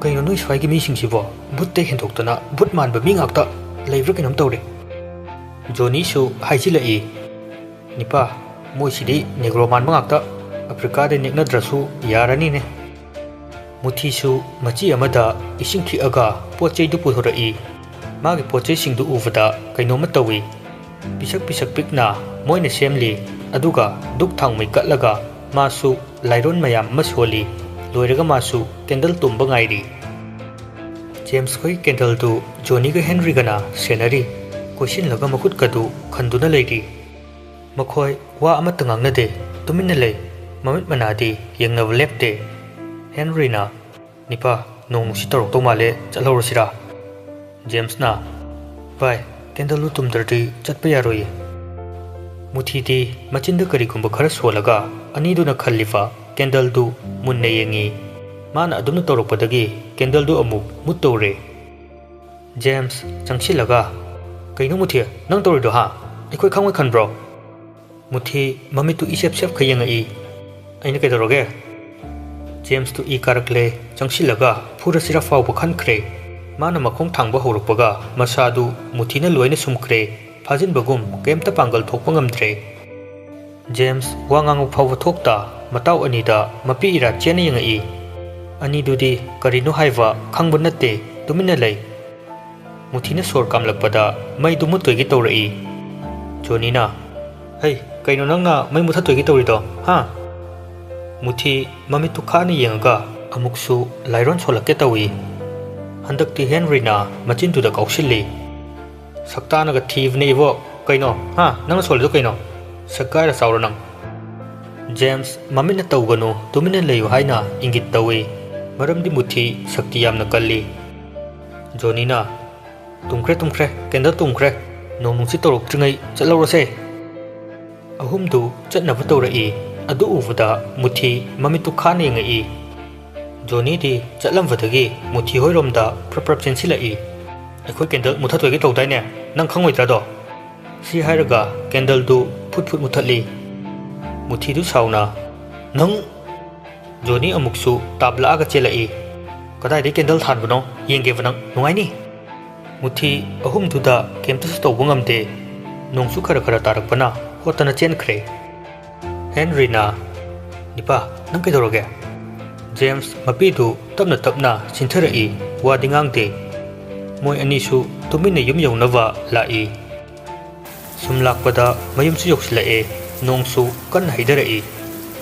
"ꯀꯩꯅꯣ ꯅꯣꯏ ꯁ꯭ꯋꯥꯏꯒꯤ ꯃꯤꯁꯤꯡꯁꯤꯕꯣ? ꯚꯨꯠꯇꯩ ꯍꯦꯟꯗꯣꯛꯇꯅ ꯚꯨꯠ ꯃꯥꯟꯕ ꯃꯤ ꯉꯥꯛꯇ ꯂꯩꯕ꯭ꯔꯥ ꯀꯩꯅꯣꯝ ꯇꯧꯔꯦ꯫" ꯖꯣꯅꯤꯁꯨ ꯍꯥꯏꯖꯤꯜꯂꯛꯏ, "ꯅꯤꯄꯥ, ꯃꯣꯏꯁꯤꯗꯤ ꯅꯦꯒ꯭ꯔꯣ ꯃꯥꯟꯕ ꯉꯥꯛꯇ, ꯑꯐ꯭ꯔꯤꯀꯥꯗ ꯅꯦꯛꯅꯗ꯭ꯔꯁꯨ ꯌꯥꯔꯅꯤꯅꯦ꯫" ꯃꯨꯊꯤꯁꯨ ꯃꯆꯤ ꯑꯃꯗ ꯏꯁꯤꯡ ꯈꯤꯛꯑꯒ ꯄꯣꯠ ꯆꯩꯗꯨ ꯄꯨꯊꯣꯔꯛꯏ꯫ ꯃꯥꯒꯤ ꯄꯣꯠ ꯆꯩꯁꯤꯡꯗꯨ ꯎꯕꯗ ꯀꯩꯅꯣꯝꯃ ꯇꯧꯏ꯫ ꯄꯤꯁꯛ ꯄꯤꯁꯛ ꯄꯤꯛꯅ ꯃꯣꯏꯅ ꯁꯦꯝꯂꯤ, ꯑꯗꯨꯒ ꯙꯨꯞ ꯊꯥꯎꯃꯩ ꯀꯠꯂꯒ ꯃꯥꯁꯨ ꯂꯥꯏꯔꯣꯟ ꯃꯌꯥꯝ ꯑꯃ ꯁꯣꯜꯂꯤ꯫ ꯂꯣꯏꯔꯒ ꯃꯥꯁꯨ ꯀꯦꯟꯗꯜ ꯇꯨꯝꯕ ꯉꯥꯏꯔꯤ꯫ ꯖꯦꯝꯁ ꯈꯣꯏ ꯀꯦꯟꯗꯜꯗꯨ ꯖꯣꯅꯤꯒ ꯍꯦꯟꯔꯤꯒꯅ ꯁꯦꯟꯅꯔꯤ꯫ ꯀꯣꯏꯁꯤꯜꯂꯒ ꯃꯈꯨꯠꯀꯗꯨ ꯈꯟꯗꯨꯅ ꯂꯩꯔꯤ꯫ ꯃꯈꯣꯏ ꯋꯥ ꯑꯃꯠꯇ ꯉꯥꯡꯅꯗꯦ, ꯇꯨꯃꯤꯟꯅ ꯂꯩ꯫ ꯃꯃꯤꯠ ꯃꯅꯥꯗꯤ ꯌꯦꯡꯅꯕ ꯂꯦꯞꯇꯦ꯫ ꯍꯦꯟꯔꯤꯅ, "ꯅꯤꯄꯥ, ꯅꯣꯡ ꯅꯨꯡꯁꯤꯠ ꯇꯧꯔꯛꯇꯧ ꯃꯥꯜꯂꯦ, ꯆꯠꯍꯧꯔꯁꯤꯔꯥ?" ꯖꯦꯝꯁꯅ, "ꯚꯥꯏ, ꯀꯦꯟꯗꯜꯗꯨ ꯇꯨꯝꯗ꯭ꯔꯗꯤ ꯆꯠꯄ ꯌꯥꯔꯣꯏꯌꯦ꯫" ꯃꯨꯊꯤꯗꯤ ꯃꯆꯤꯟꯗ ꯀꯔꯤꯒꯨꯝꯕ ꯈꯔ ꯁꯣꯜꯂꯒ ꯑꯅꯤꯗꯨꯅ ꯈꯜꯂꯤꯕ ꯀꯦꯟꯗꯜꯗꯨ ꯃꯨꯟꯅ ꯌꯦꯡꯉꯤ꯫ ꯃꯥꯅ ꯑꯗꯨꯝꯅ ꯇꯧꯔꯛꯄꯗꯒꯤ ꯀꯦꯟꯗꯜꯗꯨ ꯑꯃꯨꯛ ꯃꯨꯠꯇꯧꯔꯦ꯫ ꯖꯦꯝꯁ ꯆꯪꯁꯤꯜꯂꯒ, "ꯀꯩꯅꯣ ꯃꯨꯊꯤ, ꯅꯪ ꯇꯧꯔꯤꯗꯣ ꯍꯥ? ꯑꯩꯈꯣꯏ ꯈꯪꯉꯣꯏ ꯈꯟꯕ꯭ꯔꯣ?" ꯃꯨꯊꯤ ꯃꯃꯤꯠꯇꯨ ꯏꯁꯦꯞ ꯁꯦꯞꯈ ꯌꯦꯡꯉꯛꯏ꯫ "ꯑꯩꯅ ꯀꯩꯗꯧꯔꯒꯦ?" ꯖꯦꯝꯁꯇꯨ ꯏ ꯀꯥꯔꯛꯂꯦ꯫ ꯆꯪꯁꯤꯜꯂꯒ ꯐꯨꯔꯁꯤꯔ ꯐꯥꯎꯕ ꯈꯟꯈ꯭ꯔꯦ꯫ ꯃꯥꯅ ꯃꯈꯣꯡ ꯊꯥꯡꯕ ꯍꯧꯔꯛꯄꯒ ꯃꯁꯥꯗꯨ ꯃꯨꯊꯤꯅ ꯂꯣꯏꯅ ꯁꯨꯝꯈ꯭ꯔꯦ꯫ ꯐꯥꯖꯤꯟꯕꯒꯨꯝ ꯀꯩꯝꯇ ꯄꯥꯡꯒꯜ ꯊꯣꯛꯄ ꯉꯝꯗ꯭ꯔꯦ꯫ ꯖꯦꯝꯁ ꯋꯥ ꯉꯥꯡꯕ ꯐꯥꯎꯕ ꯊꯣꯛꯇ ꯃꯇꯥꯎ ꯑꯅꯤꯗ ꯃꯄꯤ ꯏꯔꯥ ꯆꯦꯟꯅ ꯌꯦꯡꯉꯛꯏ꯫ ꯑꯅꯤꯗꯨꯗꯤ ꯀꯔꯤꯅꯣ ꯍꯥꯏꯕ ꯈꯪꯕ ꯅꯠꯇꯦ, ꯇꯨꯃꯤꯟꯅ ꯂꯩ꯫ ꯃꯨꯊꯤꯅ ꯁꯣꯔ ꯀꯥꯝꯂꯛꯄꯗ ꯃꯩꯗꯨ ꯃꯨꯠꯇꯣꯏꯒꯦ ꯇꯧꯔꯛꯏ꯫ ꯖꯣꯅꯤꯅ, "ꯍꯩ, ꯀꯩꯅꯣ ꯅꯪꯅ ꯃꯩ ꯃꯨꯊꯠꯇꯣꯏꯒꯦ ꯇꯧꯔꯤꯗꯣ, ꯍꯥ?" ꯃꯨꯊꯤ ꯃꯃꯤꯠꯇꯨ ꯈꯥꯅ ꯌꯦꯡꯉꯒ ꯑꯃꯨꯛꯁꯨ ꯂꯥꯏꯔꯣꯟ ꯁꯣꯜꯂꯛꯀꯦ ꯇꯧꯏ꯫ ꯍꯟꯗꯛꯇꯤ ꯍꯦꯟꯔꯤꯅ ꯃꯆꯤꯟꯗꯨꯗ ꯀꯥꯎꯁꯤꯜꯂꯤ꯫ "ꯁꯛꯇꯥꯅꯒ ꯊꯤꯕꯅꯦ ꯏꯕꯣ꯫ ꯀꯩꯅꯣ, ꯍꯥ? ꯅꯪꯅ ꯁꯣꯜꯂꯤꯗꯣ ꯀꯩꯅꯣ? ꯁꯛ ꯀꯥꯏꯔ ꯆꯥꯎꯔ ꯅꯪ!" ꯖꯦꯝꯁ ꯃꯃꯤꯠꯅ "ꯇꯧꯒꯅꯨ, ꯇꯨꯃꯤꯟꯅ ꯂꯩꯌꯨ" ꯍꯥꯏꯅ ꯏꯪꯒꯤꯠ ꯇꯧꯏ, ꯃꯔꯝꯗꯤ ꯃꯨꯊꯤ ꯁꯛꯇꯤ ꯌꯥꯝꯅ ꯀꯜꯂꯤ꯫ ꯖꯣꯅꯤꯅ, "ꯇꯨꯝꯈ꯭ꯔꯦ, ꯇꯨꯝꯈ꯭ꯔꯦ, ꯀꯦꯟꯗꯜ ꯇꯨꯝꯈ꯭ꯔꯦ꯫ ꯅꯣꯡ ꯅꯨꯡꯁꯤꯠ ꯇꯧꯔꯛꯇ꯭ꯔꯤꯉꯩ ꯆꯠꯍꯧꯔꯁꯦ"꯫ ꯑꯍꯨꯝꯗꯨ ꯆꯠꯅꯕ ꯇꯧꯔꯛꯏ꯫ ꯑꯗꯨ ꯎꯕꯗ ꯃꯨꯊꯤ ꯃꯃꯤꯠꯇꯨ ꯈꯥꯅ ꯌꯦꯡꯉꯛꯏ꯫ ꯖꯣꯅꯤꯗꯤ ꯆꯠꯂꯝꯕꯗꯒꯤ ꯃꯨꯊꯤ ꯍꯣꯏꯔꯣꯝꯗ ꯄ꯭ꯔꯞ ꯄ꯭ꯔꯞ ꯆꯦꯟꯁꯤꯜꯂꯛꯏ꯫ "ꯑꯩꯈꯣꯏ ꯀꯦꯟꯗꯜ ꯃꯨꯊꯠꯇꯣꯏꯒꯦ ꯇꯧꯗꯥꯏꯅꯦ? ꯅꯪ ꯈꯪꯉꯣꯏꯗ꯭ꯔꯥꯗꯣ?" ꯁꯤ ꯍꯥꯏꯔꯒ ꯀꯦꯟꯗꯜꯗꯨ ꯐꯨꯠ ꯐꯨꯠ ꯃꯨꯊꯠꯂꯤ꯫ ꯃꯨꯊꯤꯗꯨ ꯁꯥꯎꯅ, "ꯅꯪ!" ꯖꯣꯅꯤ ꯑꯃꯨꯛꯁꯨ ꯇꯥꯞꯂꯛꯑꯒ ꯆꯦꯜꯂꯛꯏ꯫ "ꯀꯗꯥꯏꯗꯩ ꯀꯦꯟꯗꯜ ꯊꯥꯟꯕꯅꯣ ꯌꯦꯡꯒꯦꯕ ꯅꯪ, ꯅꯨꯡꯉꯥꯏꯅꯤ!" ꯃꯨꯊꯤ ꯑꯍꯨꯝꯗꯨꯗ ꯀꯩꯝꯇꯁꯨ ꯇꯧꯕ ꯉꯝꯗꯦ꯫ ꯅꯣꯡꯁꯨ ꯈꯔ ꯈꯔ ꯇꯥꯔꯛꯄꯅ ꯍꯣꯠꯇꯅ ꯆꯦꯟꯈ꯭ꯔꯦ꯫ ꯍꯦꯟꯔꯤꯅ, "ꯅꯤꯄꯥ, ꯅꯪ ꯀꯩꯗꯧꯔꯒꯦ?" ꯖꯦꯝꯁ ꯃꯄꯤꯗꯨ ꯇꯞꯅ ꯇꯞꯅ ꯆꯤꯟꯊꯔꯛꯏ, ꯋꯥꯗꯤ ꯉꯥꯡꯗꯦ꯫ ꯃꯣꯏ ꯑꯅꯤꯁꯨ ꯇꯨꯃꯤꯟꯅ ꯌꯨꯝ ꯌꯧꯅꯕ ꯂꯥꯛꯏ꯫ ꯁꯨꯝ ꯂꯥꯛꯄꯗ ꯃꯌꯨꯝꯁꯨ ꯌꯧꯁꯤꯜꯂꯛꯑꯦ꯫ ꯅꯣꯡꯁꯨ ꯀꯟꯅ ꯍꯩꯊꯔꯛꯏ꯫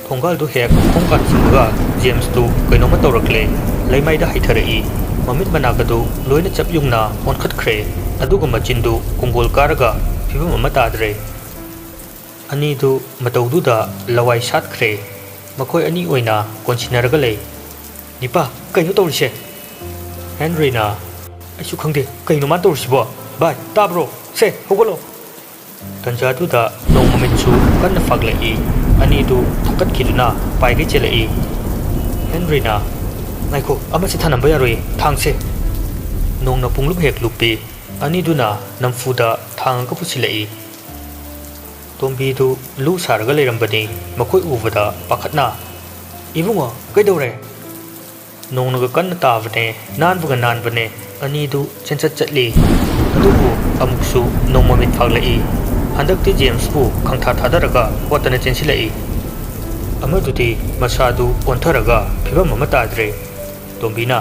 ꯊꯣꯡꯒꯥꯜꯗꯨ ꯍꯦꯛ ꯈꯣꯡ ꯀꯥꯟꯁꯤꯟꯕꯒ ꯖꯦꯝꯁꯇꯨ ꯀꯩꯅꯣꯝꯃ ꯇꯧꯔꯛꯂꯦ꯫ ꯂꯩꯃꯥꯏꯗ ꯍꯩꯊꯔꯛꯏ꯫ ꯃꯃꯤꯠ ꯃꯅꯥꯒꯗꯨ ꯂꯣꯏꯅ ꯆꯞ ꯌꯨꯡꯅ ꯑꯣꯟꯈꯠꯈ꯭ꯔꯦ꯫ ꯑꯗꯨꯒ ꯃꯆꯤꯟꯗꯨ ꯀꯣꯡꯒꯣꯜ ꯀꯥꯔꯒ ꯐꯤꯕꯝ ꯑꯃ ꯇꯥꯗ꯭ꯔꯦ꯫ ꯑꯅꯤꯗꯨ ꯃꯇꯧꯗꯨꯗ ꯂꯋꯥꯏ ꯁꯥꯠꯈ꯭ꯔꯦ꯫ ꯃꯈꯣꯏ ꯑꯅꯤ ꯑꯣꯏꯅ ꯀꯣꯟꯁꯤꯟꯅꯔꯒ ꯂꯩ꯫ "ꯅꯤꯄꯥ, ꯀꯩꯅꯣ ꯇꯧꯔꯤꯁꯦ?" ꯍꯦꯟꯔꯤꯅ, "ꯑꯩꯁꯨ ꯈꯪꯗꯦ, ꯀꯩꯅꯣ ꯃꯥ ꯇꯧꯔꯤꯁꯤꯕꯣ? ꯚꯥꯏ, ꯇꯥꯕ꯭ꯔꯣ? ꯁꯦ, ꯍꯧꯒꯠꯂꯣ!" ꯇꯟꯖꯥꯗꯨꯗ ꯅꯣꯡ ꯃꯃꯤꯠꯁꯨ ꯀꯟꯅ ꯐꯥꯛꯂꯛꯏ꯫ ꯑꯅꯤꯗꯨ ꯊꯛꯀꯠꯈꯤꯗꯨꯅ ꯄꯥꯏꯒꯩ ꯆꯦꯜꯂꯛꯏ꯫ ꯍꯦꯟꯔꯤꯅ, "ꯉꯥꯏꯈꯣ, ꯑꯃꯁꯤ ꯊꯥꯅꯝꯕ ꯌꯥꯔꯣꯏ, ꯊꯥꯡꯁꯦ!" ꯅꯣꯡꯅ ꯄꯨꯡꯂꯨꯞ ꯍꯦꯛ ꯂꯨꯞꯄꯤ꯫ ꯑꯅꯤꯗꯨꯅ ꯅꯝꯐꯨꯗ ꯊꯥꯡꯉꯒ ꯄꯨꯁꯤꯜꯂꯛꯏ꯫ ꯇꯣꯝꯕꯤꯗꯨ ꯂꯨ ꯁꯥꯔꯒ ꯂꯩꯔꯝꯕꯅꯤ꯫ ꯃꯈꯣꯏ ꯎꯕꯗ ꯄꯥꯈꯠꯅ, "ꯏꯕꯨꯡꯉꯣ, ꯀꯩꯗꯧꯔꯦ?" ꯅꯣꯡꯅꯒ ꯀꯟꯅ ꯇꯥꯕꯅꯦ, ꯅꯥꯟꯕꯒ ꯅꯥꯟꯕꯅꯦ꯫ ꯑꯅꯤꯗꯨ ꯆꯦꯟꯆꯠ ꯆꯠꯂꯤ꯫ ꯑꯗꯨꯕꯨ ꯑꯃꯨꯛꯁꯨ ꯅꯣꯡ ꯃꯃꯤꯠ ꯐꯥꯛꯂꯛꯏ꯫ ꯍꯟꯗꯛꯇꯤ ꯖꯦꯝꯁꯄꯨ ꯈꯪꯊꯥ ꯊꯥꯗꯔꯒ ꯍꯣꯠꯇꯅ ꯆꯦꯟꯁꯤꯜꯂꯛꯏ꯫ ꯑꯃꯗꯨꯗꯤ ꯃꯁꯥꯗꯨ ꯑꯣꯟꯊꯔꯒ ꯐꯤꯕꯝ ꯑꯃ ꯇꯥꯗ꯭ꯔꯦ꯫ ꯇꯣꯝꯕꯤꯅ,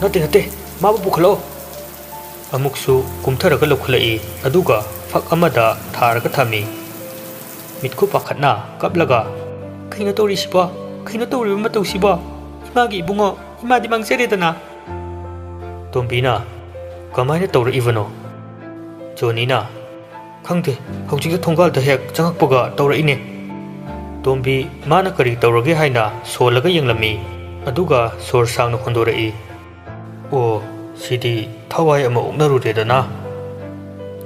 "ꯅꯠꯇꯦ, ꯅꯠꯇꯦ, ꯃꯥꯕꯨ ꯄꯨꯈꯠꯂꯛꯑꯣ!" ꯑꯃꯨꯛꯁꯨ ꯀꯨꯝꯊꯔꯒ ꯂꯧꯈꯠꯂꯛꯏ, ꯑꯗꯨꯒ ꯐꯛ ꯑꯃꯗ ꯊꯥꯔꯒ ꯊꯝꯃꯤ꯫ ꯃꯤꯠꯈꯨ ꯄꯥꯈꯠꯅ ꯀꯞꯂꯒ, "ꯀꯩꯅꯣ ꯇꯧꯔꯤꯁꯤꯕꯣ? ꯀꯩꯅꯣ ꯇꯧꯔꯤꯕ ꯃꯇꯧꯁꯤꯕꯣ? ꯏꯃꯥꯒꯤ ꯏꯕꯨꯡꯉꯣ, ꯏꯃꯥꯗꯤ ꯃꯥꯡꯖꯔꯦꯗꯅ!" ꯇꯣꯝꯕꯤꯅ, "ꯀꯃꯥꯏꯅ ꯇꯧꯔꯛꯏꯕꯅꯣ?" ꯖꯣꯅꯤꯅ, "ꯈꯪꯗꯦ, ꯍꯧꯖꯤꯛꯇ ꯊꯣꯡꯒꯥꯜꯗ ꯍꯦꯛ ꯆꯪꯉꯛꯄꯒ ꯇꯧꯔꯛꯏꯅꯦ꯫" ꯇꯣꯝꯕꯤ ꯃꯥꯅ ꯀꯔꯤ ꯇꯧꯔꯒꯦ ꯍꯥꯏꯅ ꯁꯣꯜꯂꯒ ꯌꯦꯡꯂꯝꯃꯤ, ꯑꯗꯨꯒ ꯁꯣꯔ ꯁꯥꯡꯅ ꯍꯣꯟꯗꯣꯔꯛꯏ꯫ "ꯑꯣ, ꯁꯤꯗꯤ ꯊꯋꯥꯏ ꯑꯃ ꯑꯣꯛꯅꯔꯨꯔꯦꯗꯅ꯫"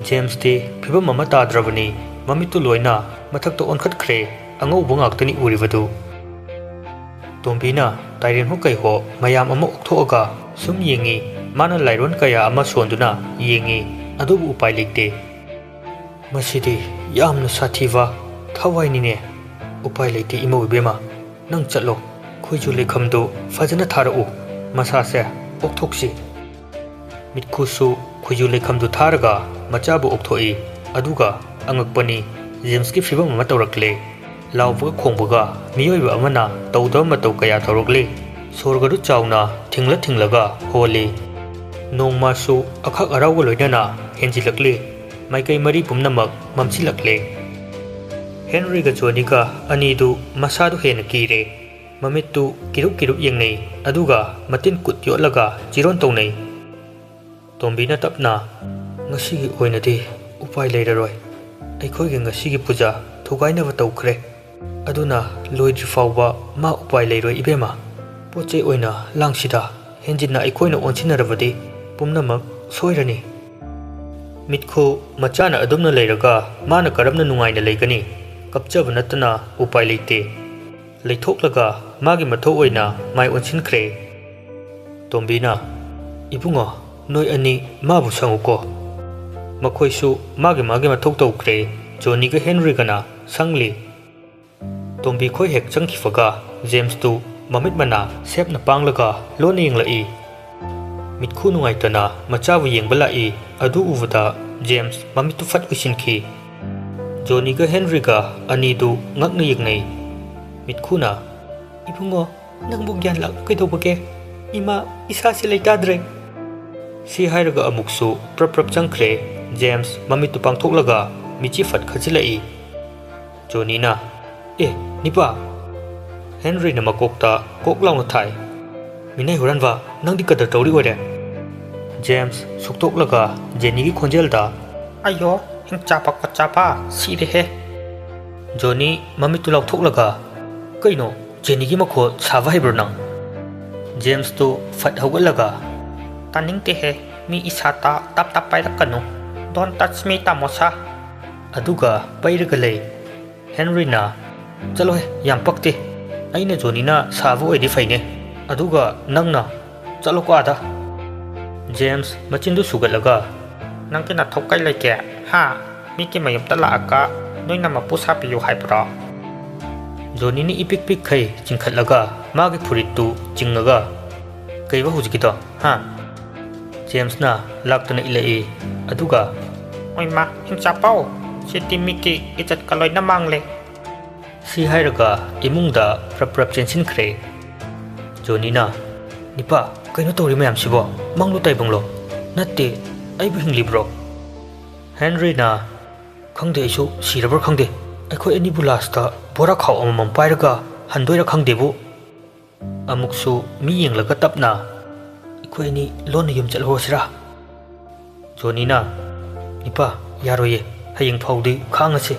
ꯖꯦꯝꯁꯇꯤ ꯐꯤꯕꯝ ꯑꯃ ꯇꯥꯗ꯭ꯔꯕꯅꯤ, ꯃꯃꯤꯠꯇꯨ ꯂꯣꯏꯅ ꯃꯊꯛꯇ ꯑꯣꯟꯈꯠꯈ꯭ꯔꯦ, ꯑꯉꯧꯕ ꯉꯥꯛꯇꯅꯤ ꯎꯔꯤꯕꯗꯨ꯫ ꯇꯣꯝꯕꯤꯅ ꯇꯥꯏꯔꯦꯟꯍꯣ ꯀꯩꯍꯣ ꯃꯌꯥꯝ ꯑꯃ ꯑꯣꯛꯊꯣꯛꯑꯒ ꯁꯨꯝ ꯌꯦꯡꯉꯤ, ꯃꯥꯅ ꯂꯥꯏꯔꯣꯟ ꯀꯌꯥ ꯑꯃ ꯁꯣꯟꯗꯨꯅ ꯌꯦꯡꯉꯤ, ꯑꯗꯨꯕꯨ ꯎꯄꯥꯏ ꯂꯩꯇꯦ꯫ "ꯃꯁꯤꯗꯤ ꯌꯥꯝꯅ ꯁꯥꯊꯤꯕ ꯊꯋꯥꯏꯅꯤꯅꯦ꯫ ꯎꯄꯥꯏ ꯂꯩꯇꯦ ꯏꯃꯧ ꯏꯕꯦꯝꯃ, ꯅꯪ ꯆꯠꯂꯣ, ꯈꯣꯏꯖꯨ ꯂꯩꯈꯝꯗꯨ ꯐꯖꯅ ꯊꯥꯔꯛꯎ, ꯃꯁꯥꯁꯦ ꯑꯣꯛꯊꯣꯛꯁꯤ꯫" ꯃꯤꯠꯈꯨꯁꯨ ꯈꯣꯏꯖꯨ ꯂꯩꯈꯝꯗꯨ ꯊꯥꯔꯒ ꯃꯆꯥꯕꯨ ꯑꯣꯛꯊꯣꯛꯏ, ꯑꯗꯨꯒ ꯑꯉꯛꯄꯅꯤ, ꯖꯦꯝꯁꯀꯤ ꯐꯤꯕꯝ ꯑꯃ ꯇꯧꯔꯛꯂꯦ꯫ ꯂꯥꯎꯕꯒ ꯈꯣꯡꯕꯒ ꯃꯤꯑꯣꯏꯕ ꯑꯃꯅ ꯇꯧꯗꯕ ꯃꯇꯧ ꯀꯌꯥ ꯇꯧꯔꯛꯂꯦ꯫ ꯁꯣꯔꯒꯗꯨ ꯆꯥꯎꯅ ꯊꯤꯡꯂ ꯊꯤꯡꯂꯒ ꯍꯣꯜꯂꯤ꯫ ꯅꯣꯡꯃꯁꯨ ꯑꯈꯥꯛ ꯑꯔꯥꯎꯒ ꯂꯣꯏꯅꯅ ꯍꯦꯟꯖꯤꯜꯂꯛꯂꯦ꯫ ꯃꯥꯏꯀꯩ ꯃꯔꯤ ꯄꯨꯝꯅꯃꯛ ꯃꯝꯁꯤꯜꯂꯛꯂꯦ꯫ ꯍꯦꯟꯔꯤꯒ ꯖꯣꯅꯤꯒ ꯑꯅꯤꯗꯨ ꯃꯁꯥꯗꯨ ꯍꯦꯟꯅ ꯀꯤꯔꯦ꯫ ꯃꯃꯤꯠꯇꯨ ꯀꯤꯔꯨꯞ ꯀꯤꯔꯨꯞ ꯌꯦꯡꯅꯩ, ꯑꯗꯨꯒ ꯃꯇꯤꯟ ꯀꯨꯠ ꯌꯣꯠꯂꯒ ꯆꯤꯔꯣꯟ ꯇꯧꯅꯩ꯫ ꯇꯣꯝꯕꯤꯅ ꯇꯞꯅ, "ꯉꯁꯤꯒꯤ ꯑꯣꯏꯅꯗꯤ ꯎꯄꯥꯏ ꯂꯩꯔꯔꯣꯏ꯫ ꯑꯩꯈꯣꯏꯒꯤ ꯉꯁꯤꯒꯤ ꯄꯨꯖꯥ ꯊꯨꯒꯥꯏꯅꯕ ꯇꯧꯈ꯭ꯔꯦ꯫ ꯑꯗꯨꯅ ꯂꯣꯏꯗ꯭ꯔꯤ ꯐꯥꯎꯕ ꯃꯥ ꯎꯄꯥꯏ ꯂꯩꯔꯣꯏ ꯏꯕꯦꯝꯃ꯫ ꯄꯣꯠ ꯆꯩ ꯑꯣꯏꯅ ꯂꯥꯡꯁꯤꯗ, ꯍꯦꯟꯖꯤꯟꯅ ꯑꯩꯈꯣꯏꯅ ꯑꯣꯟꯁꯤꯟꯅꯔꯕꯗꯤ ꯄꯨꯝꯅꯃꯛ ꯁꯣꯏꯔꯅꯤ꯫" ꯃꯤꯠꯈꯨ ꯃꯆꯥꯅ ꯑꯗꯨꯝꯅ ꯂꯩꯔꯒ ꯃꯥꯅ ꯀꯔꯝꯅ ꯅꯨꯡꯉꯥꯏꯅ ꯂꯩꯒꯅꯤ? ꯀꯞꯆꯕ ꯅꯠꯇꯅ ꯎꯄꯥꯏ ꯂꯩꯇꯦ꯫ ꯂꯩꯊꯣꯛꯂꯒ ꯃꯥꯒꯤ ꯃꯊꯧ ꯑꯣꯏꯅ ꯃꯥꯏ ꯑꯣꯟꯁꯤꯟꯈ꯭ꯔꯦ꯫ ꯇꯣꯝꯕꯤꯅ, "ꯏꯕꯨꯡꯉꯣ, ꯅꯣꯏ ꯑꯅꯤ ꯃꯥꯕꯨ ꯁꯪꯉꯨꯀꯣ꯫" ꯃꯈꯣꯏꯁꯨ ꯃꯥꯒꯤ ꯃꯥꯒꯤ ꯃꯊꯧ ꯇꯧꯈ꯭ꯔꯦ꯫ ꯖꯣꯅꯤꯒ ꯍꯦꯟꯔꯤꯒꯅ ꯁꯪꯂꯤ꯫ ꯇꯣꯝꯕꯤ ꯈꯣꯏ ꯍꯦꯛ ꯆꯪꯈꯤꯕꯒ ꯖꯦꯝꯁꯇꯨ ꯃꯃꯤꯠ ꯃꯅꯥ ꯁꯦꯞꯅ ꯄꯥꯡꯂꯒ ꯂꯣꯟꯅ ꯌꯦꯡꯂꯛꯏ꯫ ꯃꯤꯠꯈꯨ ꯅꯨꯡꯉꯥꯏꯇꯅ ꯃꯆꯥꯕꯨ ꯌꯦꯡꯕ ꯂꯥꯛꯏ꯫ ꯑꯗꯨ ꯎꯕꯗ ꯖꯦꯝꯁ ꯃꯃꯤꯠꯇꯨ ꯐꯠ ꯎꯏꯁꯤꯟꯈꯤ꯫ ꯖꯣꯅꯤꯒ ꯍꯦꯟꯔꯤꯒ ꯑꯅꯤꯗꯨ ꯉꯛꯅ ꯌꯦꯡꯅꯩ꯫ ꯃꯤꯠꯈꯨꯅ, "ꯏꯕꯨꯡꯉꯣ, ꯅꯪꯕꯨ ꯒ꯭ꯌꯥꯟ ꯂꯥꯛꯂꯨ ꯀꯩꯗꯧꯕꯒꯦ? ꯏꯃꯥ, ꯏꯁꯥꯁꯤ ꯂꯩꯇꯥꯗ꯭ꯔꯦ꯫" ꯁꯤ ꯍꯥꯏꯔꯒ ꯑꯃꯨꯛꯁꯨ ꯄ꯭ꯔꯞ ꯄ꯭ꯔꯞ ꯆꯪꯈ꯭ꯔꯦ꯫ ꯖꯦꯝꯁ ꯃꯃꯤꯠꯇꯨ ꯄꯥꯡꯊꯣꯛꯂꯒ ꯃꯤꯠꯆꯤ ꯐꯠ ꯈꯠꯆꯤꯜꯂꯛꯏ꯫ ꯖꯣꯅꯤꯅ, "ꯑꯦ, ꯅꯤꯄꯥ!" ꯍꯦꯟꯔꯤꯅ ꯃꯀꯣꯛꯇ ꯀꯣꯛ ꯂꯥꯎꯅ ꯊꯥꯏ꯫ "ꯃꯤꯅꯥꯏ ꯍꯨꯔꯥꯟꯕ, ꯅꯪꯗꯤ ꯀꯗꯔ ꯇꯧꯔꯤ ꯑꯣꯏꯔꯦ!" ꯖꯦꯝꯁ ꯁꯨꯛꯇꯣꯛꯂꯒ ꯖꯦꯅꯤꯒꯤ ꯈꯣꯟꯖꯦꯜꯗ, "ꯑꯌꯣ, ꯍꯤꯡꯆꯥꯕ ꯈꯣꯠꯆꯥꯕ, ꯁꯤꯔꯦꯍꯦ!" ꯖꯣꯅꯤ ꯃꯃꯤꯠꯇꯨ ꯂꯥꯎꯊꯣꯛꯂꯒ, "ꯀꯩꯅꯣ, ꯖꯦꯅꯤꯒꯤ ꯃꯈꯣꯜ ꯁꯥꯕ ꯍꯩꯕ꯭ꯔꯣ ꯅꯪ?" ꯖꯦꯝꯁꯇꯨ ꯐꯠ ꯍꯧꯒꯠꯂꯒ, "ꯇꯥꯅꯤꯡꯗꯦꯍꯦ, ꯃꯤ ꯏꯁꯥꯇ ꯇꯞ ꯇꯞ ꯄꯥꯏꯔꯛꯀꯅꯨ꯫ Don't touch me, ꯇꯥꯃꯣꯁꯥ!" ꯑꯗꯨꯒ ꯄꯩꯔꯒ ꯂꯩ꯫ ꯍꯦꯟꯔꯤꯅ, "ꯆꯠꯂꯣꯍꯦ, ꯌꯥꯝ ꯄꯛꯇꯦ꯫ ꯑꯩꯅ ꯖꯣꯅꯤꯅ ꯁꯥꯕ ꯑꯣꯏꯗꯤ ꯐꯩꯅꯦ, ꯑꯗꯨꯒ ꯅꯪꯅ, ꯆꯠꯂꯣꯀꯣ ꯑꯥꯗ!" ꯖꯦꯝꯁ ꯃꯆꯤꯟꯗꯨ ꯁꯨꯒꯠꯂꯒ, "ꯅꯪꯒꯤ ꯅꯊꯧ ꯀꯩ ꯂꯩꯒꯦ? ꯍꯥ? ꯃꯤꯒꯤ ꯃꯌꯨꯝꯗ ꯂꯥꯛꯑꯒ ꯅꯣꯏꯅ ꯃꯄꯨ ꯁꯥꯕꯤꯌꯨ ꯍꯥꯏꯕ꯭ꯔꯣ?" ꯖꯣꯅꯤꯅ ꯏꯄꯤꯛ ꯄꯤꯛꯈꯩ ꯆꯤꯡꯈꯠꯂꯒ ꯃꯥꯒꯤ ꯐꯨꯔꯤꯠꯇꯨ ꯆꯤꯡꯉꯒ, "ꯀꯩꯕ ꯍꯧꯖꯤꯛꯀꯤꯗꯣ, ꯍꯥ?" ꯖꯦꯝꯁꯅ ꯂꯥꯛꯇꯨꯅ ꯏꯜꯂꯛꯏ꯫ ꯑꯗꯨꯒ, "ꯑꯣꯏꯃꯥ, ꯍꯤꯡꯆꯥꯄꯥꯎ, ꯁꯤꯗꯤ ꯃꯤꯒꯤ ꯏꯖꯠꯀ ꯂꯣꯏꯅ ꯃꯥꯡꯂꯦ!" ꯁꯤ ꯍꯥꯏꯔꯒ ꯏꯃꯨꯡꯗ ꯄ꯭ꯔꯞ ꯄ꯭ꯔꯞ ꯆꯦꯟꯁꯤꯟꯈ꯭ꯔꯦ꯫ ꯖꯣꯅꯤꯅ, "ꯅꯤꯄꯥ, ꯀꯩꯅꯣ ꯇꯧꯔꯤ ꯃꯌꯥꯝꯁꯤꯕꯣ? ꯃꯪꯂꯣ ꯇꯥꯏꯕꯪꯂꯣ? ꯅꯠꯇꯦ, ꯑꯩꯕꯨ ꯍꯤꯡꯂꯤꯕ꯭ꯔꯣ?" ꯍꯦꯟꯔꯤꯅ, "ꯈꯪꯗꯦ, ꯑꯩꯁꯨ ꯁꯤꯔꯕ꯭ꯔꯥ ꯈꯪꯗꯦ꯫ ꯑꯩꯈꯣꯏ ꯑꯅꯤꯕꯨ ꯂꯥꯁꯇ ꯕꯣꯔꯥ ꯈꯥꯎ ꯑꯃꯃꯝ ꯄꯥꯏꯔꯒ ꯍꯟꯗꯣꯏꯔꯥ ꯈꯪꯗꯦꯕꯨ!" ꯑꯃꯨꯛꯁꯨ ꯃꯤ ꯌꯦꯡꯂꯒ ꯇꯞꯅ, "ꯑꯩꯈꯣꯏ ꯑꯅꯤ ꯂꯣꯟꯅ ꯌꯨꯝ ꯆꯠꯍꯧꯔꯁꯤꯔꯥ?" ꯖꯣꯅꯤꯅ, "ꯅꯤꯄꯥ, ꯌꯥꯔꯣꯏꯌꯦ, ꯍꯌꯦꯡ ꯐꯥꯎꯗꯤ ꯈꯥꯡꯉꯁꯦ꯫